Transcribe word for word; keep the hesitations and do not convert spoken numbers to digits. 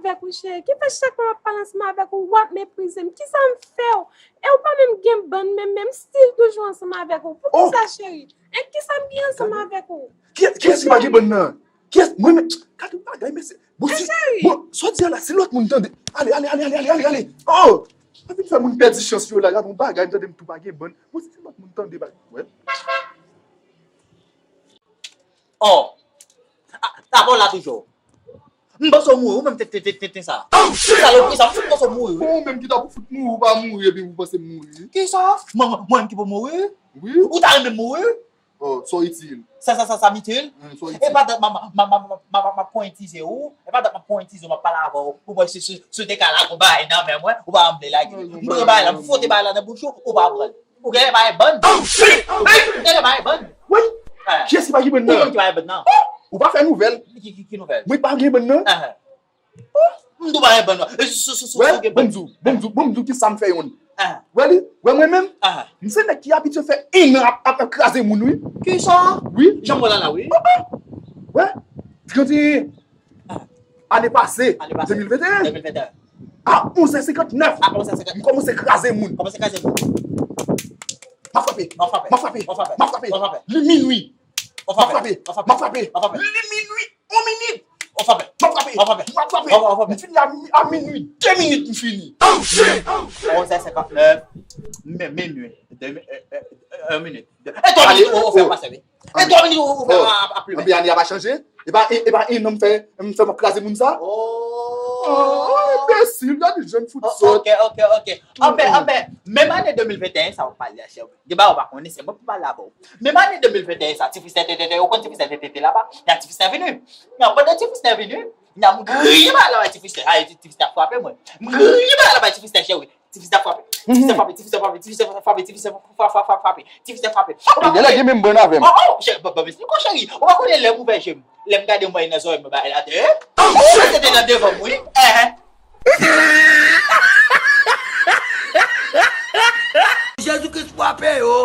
avèk ou, cheri? Ki fè chak lè m ap pale ansanm avèk ou, w ap meprize m? Kisa m fè w? E ou pa menm gen bann, men menm still toujou ansanm avèk ou. Poukisa, cheri? E kisa m gen ansanm avèk ou? Kiyès ki pa gen bann nan? Kiyès? Mwen menm. Gade yon bagay, mesye. Bon, si, bon, sa w di a la, si lòt moun tande. Ale, ale, ale, ale, ale, ale, ale. Oh! Pa vin fè moun pèdi chans yo la. Gade yon bagay, m tande m tou pa gen bann. Bon, si lòt moun tande, bagay. Wè. Oh! Ah, ta pa w la toujou. M panse w mouri, ou menm te, te, te, te, te sa. Salopri sa, m fout panse w mouri, wi. Bon, ou menm ki ta pou fout mouri, ou pa mouri, epi ou panse m mouri. Kisa? Mwen, mwen, mwen menm ki pou mouri? Wi. Ou ta renmen m mouri? Oh, so itil. Sa, sa, sa, sa m itil? Hum, so itil. E pa dat m ap pwentize ou, e pa dat m ap pwentize ou, m ap pale avè w, ou wè si, si, si w te ka lage yon bagay nan men mwen, ou pa vle lage. M pran bagay la, m fwote bagay la nan bouch ou, ou pa pran l. Ou genlè pa gen bann. Oh, shit! Ou genlè pa gen bann. Wi. Kiyès ki pa gen bann nan? Ou menm ki pa gen bann nan. Ou pa fè nouvèl. Ki, ki, ki nouvèl? Mwen pa gen bann nan. M tou pa gen bann. Wè, ban m di w, ban m di w, ban m di w kisa m fè youn. Wè li, wè mwen menm, m se nèg ki abitye fè en an ap, ap, ap kraze moun, wi. Kisa? Wi. Jan w wè la la, wi. Wè, trannteyen ane pase, de mil venteyen, a onz è senkantnèf, m kòmanse kraze moun. Kòmanse kraze moun. M ap frape. M ap frape. M ap frape. M ap frape. Li minui. M ap frape. M ap frape. M ap frape. Li minui. On minit. M ap frape. M ap frape. M ap frape. M ap frape. M fini a, a minui. De minit, m fini. Onz è senkantnèf. Men, minui. De mi-, e, e, e, yon minit. E twa minit, ou, ou fè pase, wi. E twa minit, ou, ou fè a, a, a pli. Anben, ane a pa chanje. E pa, e, e pa en an m fè, m fè m ap kraze moun sa. Oh, enbesil, gade jan m fout sòt. Ok, ok, ok. Anben, anben, menm ane de mil venteyen sa w ap pale a, chè. Gen bagay ou pa konnen, se mwen pou pale avè w. Menm ane de mil venteyen sa, Ti Fristè te, te, te, ou konn Ti Fristè te, te, te laba? Nan Ti Fristè vini. Nan pandan Ti Fristè vini, nan m griye bagay la bay Ti Fristè. Ay, Ti, Ti Fristè ap frape mwen. M griye bagay la bay Ti Fristè, cheri. Ti Fristè frape. Ti Fristè frape, Ti Fristè frape, Ti Fristè frape, Ti Fristè frape, Ti Fristè frape, frape, frape, Ti Fristè frape. Ou pa konnen. Genlè gen menm bann avè m. Oh, oh, cheri, ban, ban m esplike w, cheri. Ou pa konnen lè m ouvè je m, lè m gade mwen nan zòrèy mwen bagay la te. Oh, se te nan devan m, wi. Ehe. Jezi Kris frape yo.